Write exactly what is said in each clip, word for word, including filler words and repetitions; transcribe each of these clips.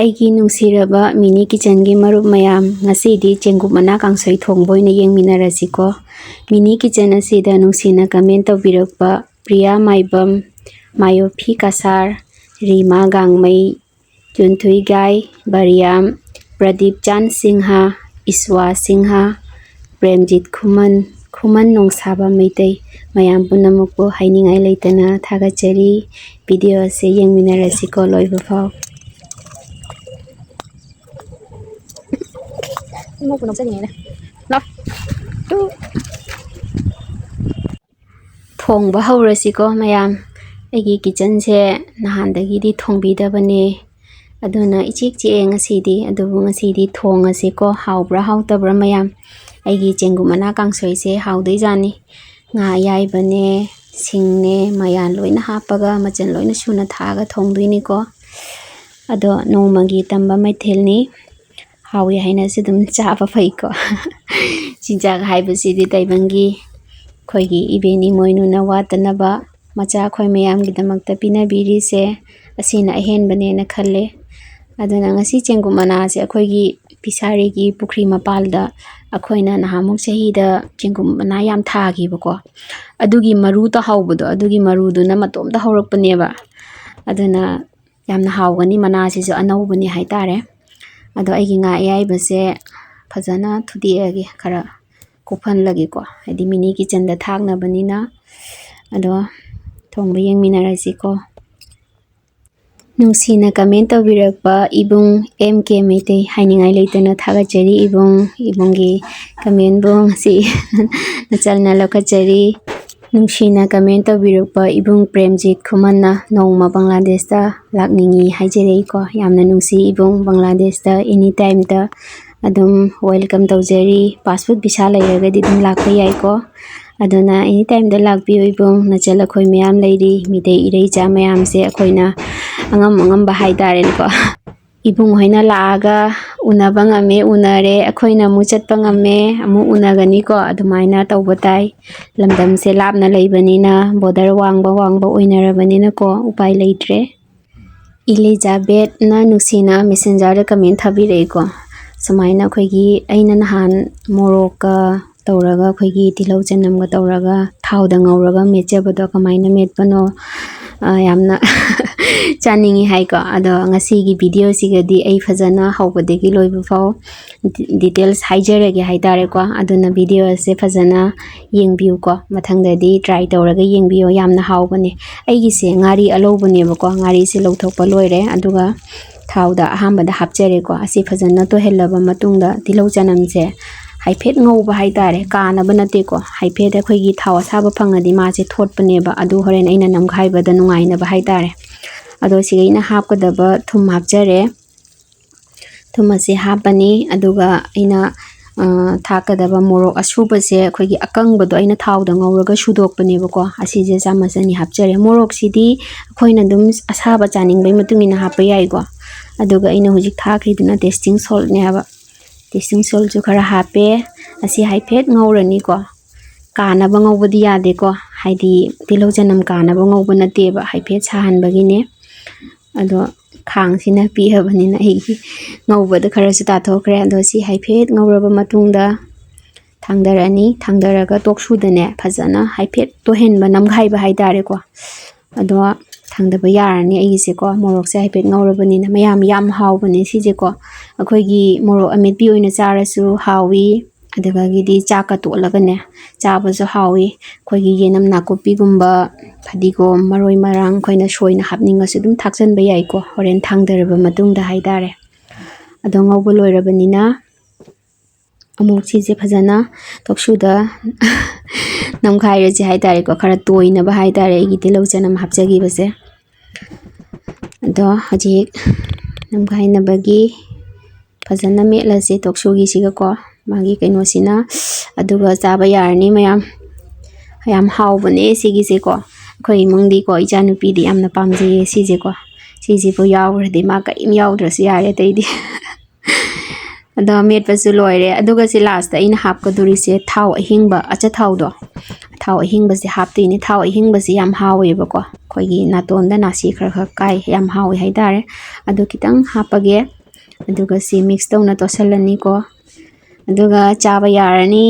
ꯑꯩꯒꯤ ꯅꯨꯡꯁꯤꯔꯕ ꯃꯤꯅꯤ ꯀꯤꯆꯟꯒꯤ ꯃꯔꯨꯞ ꯃꯌꯥꯝ, ꯉꯁꯤꯗꯤ ꯆꯦꯡꯀꯨꯞ ꯃꯅꯥ ꯀꯥꯡꯁꯣꯏ ꯊꯣꯡꯕ ꯑꯣꯏꯅ ꯌꯦꯡꯃꯤꯟꯅꯔꯁꯤꯀꯣ꯫ ꯃꯤꯅꯤ ꯀꯤꯆꯟ ꯑꯁꯤꯗ ꯅꯨꯡꯁꯤꯅ ꯀꯃꯦꯟ ꯇꯧꯕꯤꯔꯛꯄ ꯄ꯭ꯔꯤꯌꯥ ꯃꯥꯏꯕꯝ, ꯃꯥꯌꯣꯐꯤ ꯀꯁꯥꯔ, ꯔꯤꯃꯥ ꯒꯥꯡꯃꯩ, ꯆꯨꯟꯊꯨꯏꯒꯥꯏ ꯕꯔꯤꯌꯥꯝ, ꯄ꯭ꯔꯗꯤꯞ ꯆꯥꯟ ꯁꯤꯡꯍ, ꯏꯁ꯭ꯋꯥ ꯁꯤꯡꯍ, ꯄ꯭ꯔꯦꯝꯖꯤꯠ ꯈꯨꯃꯟ, ꯈꯨꯃꯟ ꯅꯣꯡꯁꯥꯕ ꯃꯩꯇꯩ, ꯃꯌꯥꯝ ꯄꯨꯝꯅꯃꯛꯄꯨ ꯍꯥꯏꯅꯤꯡꯉꯥꯏ ꯂꯩꯇꯅ ꯊꯥꯒꯠꯆꯔꯤ꯫ ꯚꯤꯗꯤꯑꯣ ꯑꯁꯤ ꯌꯦꯡꯃꯤꯟꯅꯔꯁꯤꯀꯣ ꯂꯣꯏꯕ ꯐꯥꯎ꯫ ꯏꯃꯣꯛꯄꯨ ꯅꯣꯛꯆꯅꯤꯡꯉꯤꯗ꯫ ꯂꯥꯎ꯫ ꯇꯨ꯫ ꯊꯣꯡꯕ ꯍꯧꯔꯁꯤꯀꯣ ꯃꯌꯥꯝ꯫ ꯑꯩꯒꯤ ꯀꯤꯆꯟꯁꯦ ꯅꯍꯥꯟꯗꯒꯤꯗꯤ ꯊꯣꯡꯕꯤꯗꯕꯅꯦ, ꯑꯗꯨꯅ ꯏꯆꯤꯛ ꯆꯤꯛꯑꯦ ꯉꯁꯤꯗꯤ꯫ ꯑꯗꯨꯕꯨ ꯉꯁꯤꯗꯤ ꯊꯣꯡꯉꯁꯤꯀꯣ, ꯍꯥꯎꯕ꯭ꯔꯥ ꯍꯥꯎꯇꯕ꯭ꯔꯥ ꯃꯌꯥꯝ꯫ ꯑꯩꯒꯤ ꯆꯦꯡꯒꯨꯝ ꯃꯅꯥ ꯀꯥꯡꯁꯣꯏꯁꯦ ꯍꯥꯎꯗꯣꯏꯖꯥꯠꯅꯤ꯫ ꯉꯥ ꯑꯌꯥꯏꯕꯅꯦ, ꯁꯤꯡꯅꯦ, ꯃꯌꯥꯟ ꯂꯣꯏꯅ ꯍꯥꯞꯄꯒ, ꯃꯆꯜ ꯂꯣꯏꯅ ꯁꯨꯅ ꯊꯥꯛꯑꯒ ꯊꯣꯡꯗꯣꯏꯅꯤꯀꯣ꯫ ꯑꯗꯣ ꯅꯣꯡꯃꯒꯤ ꯇꯝꯕ ꯃꯊꯦꯜꯅꯤ꯫ ꯍꯥꯎꯏ ꯍꯥꯏꯅꯁꯨ ꯑꯗꯨꯝ ꯆꯥꯕ ꯐꯩꯀꯣ꯫ ꯆꯤꯟꯖꯥꯛ ꯍꯥꯏꯕꯁꯤꯗꯤ ꯇꯥꯏꯕꯪꯒꯤ ꯑꯩꯈꯣꯏꯒꯤ ꯏꯕꯦꯟ ꯏꯃꯣꯏꯅꯨꯅ ꯋꯥꯠꯇꯅꯕ ꯃꯆꯥ ꯑꯩꯈꯣꯏ ꯃꯌꯥꯝꯒꯤꯗꯃꯛꯇ ꯄꯤꯅꯕꯤꯔꯤꯁꯦ ꯑꯁꯤꯅ ꯑꯍꯦꯟꯕꯅꯦꯅ ꯈꯜꯂꯦ꯫ ꯑꯗꯨꯅ ꯉꯁꯤ ꯆꯦꯡꯒꯨꯝ ꯃꯅꯥꯁꯦ ꯑꯩꯈꯣꯏꯒꯤ ꯐꯤꯁꯥꯔꯤꯒꯤ ꯄꯨꯈ꯭ꯔꯤ ꯃꯄꯥꯜꯗ ꯑꯩꯈꯣꯏꯅ ꯅꯍꯥꯟꯃꯨꯛ ꯆꯍꯤꯗ ꯆꯦꯡꯒꯨꯝ ꯃꯅꯥ ꯌꯥꯝ ꯊꯥꯈꯤꯕꯀꯣ, ꯑꯗꯨꯒꯤ ꯃꯔꯨ ꯇꯧꯍꯧꯕꯗꯣ, ꯑꯗꯨꯒꯤ ꯃꯔꯨꯗꯨꯅ ꯃꯇꯣꯝꯇ ꯍꯧꯔꯛꯄꯅꯦꯕ꯫ ꯑꯗꯨꯅ ꯌꯥꯝꯅ ꯍꯥꯎꯒꯅꯤ꯫ ꯃꯅꯥꯁꯤꯁꯨ ꯑꯅꯧꯕꯅꯤ ꯍꯥꯏꯇꯥꯔꯦ꯫ ꯑꯗꯣ ꯑꯩꯒꯤ ꯉꯥ ꯑꯌꯥꯏꯕꯁꯦ ꯐꯖꯅ ꯊꯨꯗꯦꯛꯑꯒꯦ, ꯈꯔ ꯀꯨꯞꯍꯜꯂꯒꯦꯀꯣ, ꯍꯥꯏꯗꯤ ꯃꯤꯅꯤ ꯀꯤꯆꯟꯗ ꯊꯥꯛꯅꯕꯅꯤꯅ꯫ ꯑꯗꯣ ꯊꯣꯡꯕ ꯌꯦꯡꯃꯤꯟꯅꯔꯁꯤꯀꯣ꯫ ꯅꯨꯡꯁꯤꯅ ꯀꯃꯦꯟ ꯇꯧꯕꯤꯔꯛꯄ ꯏꯕꯨꯡ ꯑꯦꯝ ꯀꯦ ꯃꯩꯇꯩ, ꯍꯥꯏꯅꯤꯡꯉꯥꯏ ꯂꯩꯇꯅ ꯊꯥꯒꯠꯆꯔꯤ ꯏꯕꯨꯡ꯫ ꯏꯕꯨꯡꯒꯤ ꯀꯃꯦꯟꯕꯨ ꯉꯁꯤ ꯅꯆꯜꯅ ꯂꯧꯈꯠꯆꯔꯤ꯫ ꯅꯨꯡꯁꯤꯅ ꯀꯃꯦꯟ ꯇꯧꯕꯤꯔꯛꯄ ꯏꯕꯨꯡ ꯄ꯭ꯔꯦꯝꯖꯤꯠ ꯈꯨꯃꯟꯅ ꯅꯣꯡꯃ ꯕꯪꯒ꯭ꯂꯥꯗꯦꯁꯇ ꯂꯥꯛꯅꯤꯡꯏ ꯍꯥꯏꯖꯔꯛꯏꯀꯣ꯫ ꯌꯥꯝꯅ ꯅꯨꯡꯁꯤ ꯏꯕꯨꯡ, ꯕꯪꯒ꯭ꯂꯥꯗꯦꯁꯇ ꯑꯦꯅꯤ ꯇꯥꯏꯝꯗ ꯑꯗꯨꯝ ꯋꯦꯜꯀꯝ ꯇꯧꯖꯔꯤ꯫ ꯄꯥꯁꯄꯣꯔꯠ ꯚꯤꯁꯥ ꯂꯩꯔꯒꯗꯤ ꯑꯗꯨꯝ ꯂꯥꯛꯄ ꯌꯥꯏꯀꯣ꯫ ꯑꯗꯨꯅ ꯑꯦꯅꯤ ꯇꯥꯏꯝꯗ ꯂꯥꯛꯄꯤꯌꯨ ꯏꯕꯨꯡ, ꯅꯆꯜ ꯑꯩꯈꯣꯏ ꯃꯌꯥꯝ ꯂꯩꯔꯤ꯫ ꯃꯤꯇꯩ ꯏꯔꯩꯆꯥ ꯃꯌꯥꯝꯁꯦ ꯑꯩꯈꯣꯏꯅ ꯑꯉꯝ ꯑꯉꯝꯕ ꯍꯥꯏꯇꯥꯔꯦꯅꯦꯀꯣ꯫ ꯏꯕꯨꯡ ꯍꯣꯏꯅ ꯂꯥꯛꯑꯒ ꯎꯅꯕ ꯉꯝꯃꯦ, ꯎꯅꯔꯦ꯫ ꯑꯩꯈꯣꯏꯅ ꯑꯃꯨꯛ ꯆꯠꯄ ꯉꯝꯃꯦ, ꯑꯃꯨꯛ ꯎꯅꯒꯅꯤꯀꯣ꯫ ꯑꯗꯨꯃꯥꯏꯅ ꯇꯧꯕ ꯇꯥꯏ꯫ ꯂꯝꯗꯝꯁꯦ ꯂꯥꯞꯅ ꯂꯩꯕꯅꯤꯅ, ꯕꯣꯔꯗꯔ ꯋꯥꯡꯕ ꯋꯥꯡꯕ ꯑꯣꯏꯅꯔꯕꯅꯤꯅꯀꯣ, ꯎꯄꯥꯏ ꯂꯩꯇ꯭ꯔꯦ꯫ ꯏꯂꯤꯖꯥꯕꯦꯠꯅ ꯅꯨꯡꯁꯤꯅ ꯃꯦꯁꯦꯟꯖꯔꯗ ꯀꯃꯦꯟ ꯊꯥꯕꯤꯔꯛꯏꯀꯣ꯫ ꯁꯨꯃꯥꯏꯅ ꯑꯩꯈꯣꯏꯒꯤ, ꯑꯩꯅ ꯅꯍꯥꯟ ꯃꯣꯔꯣꯛꯀ ꯇꯧꯔꯒ, ꯑꯩꯈꯣꯏꯒꯤ ꯇꯤꯜꯍꯧ ꯆꯅꯝꯒ ꯇꯧꯔꯒ ꯊꯥꯎꯗ ꯉꯧꯔꯒ ꯃꯦꯠꯆꯕꯗꯣ ꯀꯃꯥꯏꯅ ꯃꯦꯠꯄꯅꯣ, ꯑ, ꯌꯥꯝꯅ ꯆꯥꯅꯤꯡꯉꯤ ꯍꯥꯏꯀꯣ꯫ ꯑꯗꯣ ꯉꯁꯤꯒꯤ ꯚꯤꯗꯤꯑꯣꯁꯤꯒꯗꯤ ꯑꯩ ꯐꯖꯅ ꯍꯧꯕꯗꯒꯤ ꯂꯣꯏꯕ ꯐꯥꯎ ꯗꯤ-, ꯗꯤꯇꯦꯜꯁ ꯍꯥꯏꯖꯔꯒꯦ ꯍꯥꯏꯇꯥꯔꯦꯀꯣ꯫ ꯑꯗꯨꯅ ꯚꯤꯗꯤꯑꯣ ꯑꯁꯦ ꯐꯖꯅ ꯌꯦꯡꯕꯤꯌꯨꯀꯣ꯫ ꯃꯊꯪꯗꯗꯤ ꯇ꯭ꯔꯥꯏ ꯇꯧꯔꯒ ꯌꯦꯡꯕꯤꯌꯣ꯫ ꯌꯥꯝꯅ ꯍꯥꯎꯕꯅꯦ꯫ ꯑꯩꯒꯤꯁꯦ ꯉꯥꯔꯤ ꯑꯂꯧꯕꯅꯦꯕꯀꯣ꯫ ꯉꯥꯔꯤꯁꯦ ꯂꯧꯊꯣꯛꯄ ꯂꯣꯏꯔꯦ꯫ ꯑꯗꯨꯒ ꯊꯥꯎꯗ ꯑꯍꯥꯟꯕꯗ ꯍꯥꯞꯆꯔꯦꯀꯣ꯫ ꯑꯁꯤ ꯐꯖꯅ ꯇꯣꯏꯍꯜꯂꯕ ꯃꯇꯨꯡꯗ ꯇꯤꯜꯍꯧ ꯆꯅꯝꯁꯦ ꯍꯥꯏꯐꯦꯠ ꯉꯧꯕ ꯍꯥꯏꯇꯥꯔꯦ꯫ ꯀꯥꯅꯕ ꯅꯠꯇꯦꯀꯣ꯫ ꯍꯥꯏꯐꯦꯠ ꯑꯩꯈꯣꯏꯒꯤ ꯊꯥꯎ ꯑꯁꯥꯕ ꯐꯪꯉꯗꯤ ꯃꯥꯁꯦ ꯊꯣꯠꯄꯅꯦꯕ꯫ ꯑꯗꯨ ꯍꯣꯔꯦꯟ ꯑꯩꯅ ꯅꯝꯈꯥꯏꯕꯗ ꯅꯨꯡꯉꯥꯏꯅꯕ ꯍꯥꯏꯇꯥꯔꯦ꯫ ꯑꯗꯣ ꯁꯤꯒ ꯑꯩꯅ ꯍꯥꯞꯀꯗꯕ ꯊꯨꯝ ꯍꯥꯞꯆꯔꯦ꯫ ꯊꯨꯝ ꯑꯁꯤ ꯍꯥꯞꯄꯅꯤ꯫ ꯑꯗꯨꯒ ꯑꯩꯅ, ꯑ, ꯊꯥꯛꯀꯗꯕ ꯃꯣꯔꯣꯛ ꯑꯁꯨꯕꯁꯦ, ꯑꯩꯈꯣꯏꯒꯤ ꯑꯀꯪꯕꯗꯣ ꯑꯩꯅ ꯊꯥꯎꯗ ꯉꯧꯔꯒ ꯁꯨꯗꯣꯛꯄꯅꯦꯕꯀꯣ꯫ ꯑꯁꯤꯁꯦ ꯆꯥꯃꯁ ꯑꯅꯤ ꯍꯥꯞꯆꯔꯦ꯫ ꯃꯣꯔꯣꯛꯁꯤꯗꯤ ꯑꯩꯈꯣꯏꯅ ꯑꯗꯨꯝ ꯑꯁꯥꯕ ꯆꯥꯅꯤꯡꯕꯒꯤ ꯃꯇꯨꯡ ꯏꯟꯅ ꯍꯥꯞꯄ ꯌꯥꯏꯀꯣ꯫ ꯑꯗꯨꯒ ꯑꯩꯅ ꯍꯧꯖꯤꯛ ꯊꯥꯛꯈ꯭ꯔꯤꯗꯨꯅ ꯇꯦꯁꯇꯤꯡ ꯁꯣꯜꯠꯅꯦ ꯍꯥꯏꯕ꯫ ꯇꯦꯁꯇꯤꯡ ꯁꯣꯜꯠꯁꯨ ꯈꯔ ꯍꯥꯞꯄꯦ꯫ ꯑꯁꯤ ꯍꯥꯏꯐꯦꯠ ꯉꯧꯔꯅꯤꯀꯣ꯫ ꯀꯥꯅꯕ ꯉꯧꯕꯗꯤ ꯌꯥꯗꯦꯀꯣ꯫ ꯍꯥꯏꯗꯤ ꯇꯤꯜꯍꯧ ꯆꯅꯝ ꯀꯥꯅꯕ ꯉꯧꯕ ꯅꯠꯇꯦꯕ, ꯍꯥꯏꯐꯦꯠ ꯁꯥꯍꯟꯕꯒꯤꯅꯦ꯫ ꯑꯗꯣ ꯈꯥꯡꯁꯤꯅ ꯄꯤꯛꯑꯕꯅꯤꯅ ꯑꯩꯒꯤ ꯉꯧꯕꯗ ꯈꯔꯁꯨ ꯇꯥꯊꯣꯛꯈ꯭ꯔꯦ꯫ ꯑꯗꯣ ꯁꯤ ꯍꯥꯏꯐꯦꯠ ꯉꯧꯔꯕ ꯃꯇꯨꯡꯗ ꯊꯥꯡꯗꯔꯅꯤ꯫ ꯊꯥꯡꯗꯔꯒ ꯇꯣꯛꯁꯨꯗꯅꯦ ꯐꯖꯅ ꯍꯥꯏꯐꯦꯠ ꯇꯣꯏꯍꯟꯕ, ꯅꯝꯈꯥꯏꯕ ꯍꯥꯏꯇꯥꯔꯦꯀꯣ꯫ ꯑꯗꯣ ꯊꯥꯡꯗꯕ ꯌꯥꯔꯅꯤ ꯑꯩꯒꯤꯁꯦꯀꯣ꯫ ꯃꯣꯔꯣꯛꯁꯦ ꯍꯥꯏꯐꯦꯠ ꯉꯧꯔꯕꯅꯤꯅ꯫ ꯃꯌꯥꯝ, ꯌꯥꯝ ꯍꯥꯎꯕꯅꯦ ꯁꯤꯁꯦꯀꯣ꯫ ꯑꯩꯈꯣꯏꯒꯤ ꯃꯣꯔꯣꯛ ꯑꯃꯦꯠꯄꯤ ꯑꯣꯏꯅ ꯆꯥꯔꯁꯨ ꯍꯥꯎꯏ, ꯑꯗꯨꯗꯒꯤꯗꯤ ꯆꯥꯛꯀ ꯇꯣꯠꯂꯒꯅꯦ ꯆꯥꯕꯁꯨ ꯍꯥꯎꯏ꯫ ꯑꯩꯈꯣꯏꯒꯤ ꯌꯦꯅꯝ ꯅꯥꯀꯨꯞꯄꯤꯒꯨꯝꯕ, ꯐꯗꯤꯒꯣꯝ, ꯃꯔꯣꯏ ꯃꯔꯥꯡ ꯑꯩꯈꯣꯏꯅ ꯁꯣꯏꯅ ꯍꯥꯞꯅꯤꯡꯉꯁꯨ ꯑꯗꯨꯝ ꯊꯥꯛꯆꯟꯕ ꯌꯥꯏꯀꯣ, ꯍꯣꯔꯦꯟ ꯊꯥꯡꯗꯔꯕ ꯃꯇꯨꯡꯗ ꯍꯥꯏꯇꯥꯔꯦ꯫ ꯑꯗꯣ ꯉꯧꯕ ꯂꯣꯏꯔꯕꯅꯤꯅ ꯑꯃꯨꯛ ꯁꯤꯁꯦ ꯐꯖꯅ ꯇꯣꯛꯁꯨꯗ ꯅꯝꯈꯥꯏꯔꯁꯦ ꯍꯥꯏꯇꯥꯔꯦꯀꯣ, ꯈꯔ ꯇꯣꯏꯅꯕ ꯍꯥꯏꯇꯥꯔꯦ ꯑꯩꯒꯤ ꯇꯤꯜꯍꯧ ꯆꯅꯝ ꯍꯥꯞꯆꯈꯤꯕꯁꯦ꯫ ꯑꯗꯣ ꯍꯧꯖꯤꯛ ꯅꯝꯈꯥꯏꯅꯕꯒꯤ ꯐꯖꯅ ꯃꯦꯠꯂꯁꯦ ꯇꯣꯛꯁꯨꯒꯤꯁꯤꯒꯀꯣ, ꯃꯥꯒꯤ ꯀꯩꯅꯣꯁꯤꯅ꯫ ꯑꯗꯨꯒ ꯆꯥꯕ ꯌꯥꯔꯅꯤ ꯃꯌꯥꯝ꯫ ꯌꯥꯝ ꯍꯥꯎꯕꯅꯦ ꯁꯤꯒꯤꯁꯦꯀꯣ꯫ ꯑꯩꯈꯣꯏ ꯏꯃꯨꯡꯗꯤꯀꯣ, ꯏꯆꯥꯅꯨꯄꯤꯗꯤ ꯌꯥꯝꯅ ꯄꯥꯝꯖꯩꯌꯦ ꯁꯤꯁꯦꯀꯣ꯫ ꯁꯤꯁꯤꯕꯨ ꯌꯥꯎꯈ꯭ꯔꯗꯤ ꯃꯥ ꯀꯔꯤꯝ ꯌꯥꯎꯗ꯭ꯔꯁꯨ ꯌꯥꯔꯦ ꯑꯇꯩꯗꯤ꯫ ꯑꯗꯣ ꯃꯦꯠꯄꯁꯨ ꯂꯣꯏꯔꯦ꯫ ꯑꯗꯨꯒ ꯁꯤ ꯂꯥꯁꯇ ꯑꯩꯅ ꯍꯥꯞꯀꯗꯣꯔꯤꯁꯦ ꯊꯥꯎ ꯑꯍꯤꯡꯕ, ꯑꯆꯥꯊꯥꯎꯗꯣ꯫ ꯊꯥꯎ ꯑꯍꯤꯡꯕꯁꯦ ꯍꯥꯞꯇꯣꯏꯅꯦ꯫ ꯊꯥꯎ ꯑꯍꯤꯡꯕꯁꯦ ꯌꯥꯝ ꯍꯥꯎꯋꯦꯕꯀꯣ, ꯑꯩꯈꯣꯏꯒꯤ ꯅꯥꯇꯣꯟꯗ ꯅꯥꯁꯤ ꯈꯔ ꯈꯔ ꯀꯥꯏ, ꯌꯥꯝ ꯍꯥꯎꯋꯦ ꯍꯥꯏꯇꯥꯔꯦ꯫ ꯑꯗꯨ ꯈꯤꯇꯪ ꯍꯥꯞꯄꯒꯦ꯫ ꯑꯗꯨꯒ ꯁꯤ ꯃꯤꯛꯁ ꯇꯧꯅ ꯇꯣꯠꯁꯜꯂꯅꯤꯀꯣ꯫ ꯑꯗꯨꯒ ꯆꯥꯕ ꯌꯥꯔꯅꯤ꯫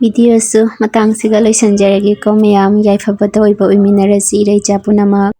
ꯚꯤꯗꯤꯑꯣꯁꯨ ꯃꯇꯥꯡꯁꯤꯒ ꯂꯣꯏꯁꯤꯟꯖꯔꯒꯦꯀꯣ ꯃꯌꯥꯝ꯫ ꯌꯥꯏꯐꯕꯗ ꯑꯣꯏꯕ ꯑꯣꯏꯃꯤꯟꯅꯔꯁꯤ ꯏꯔꯩꯆꯥ ꯄꯨꯝꯅꯃꯛ꯫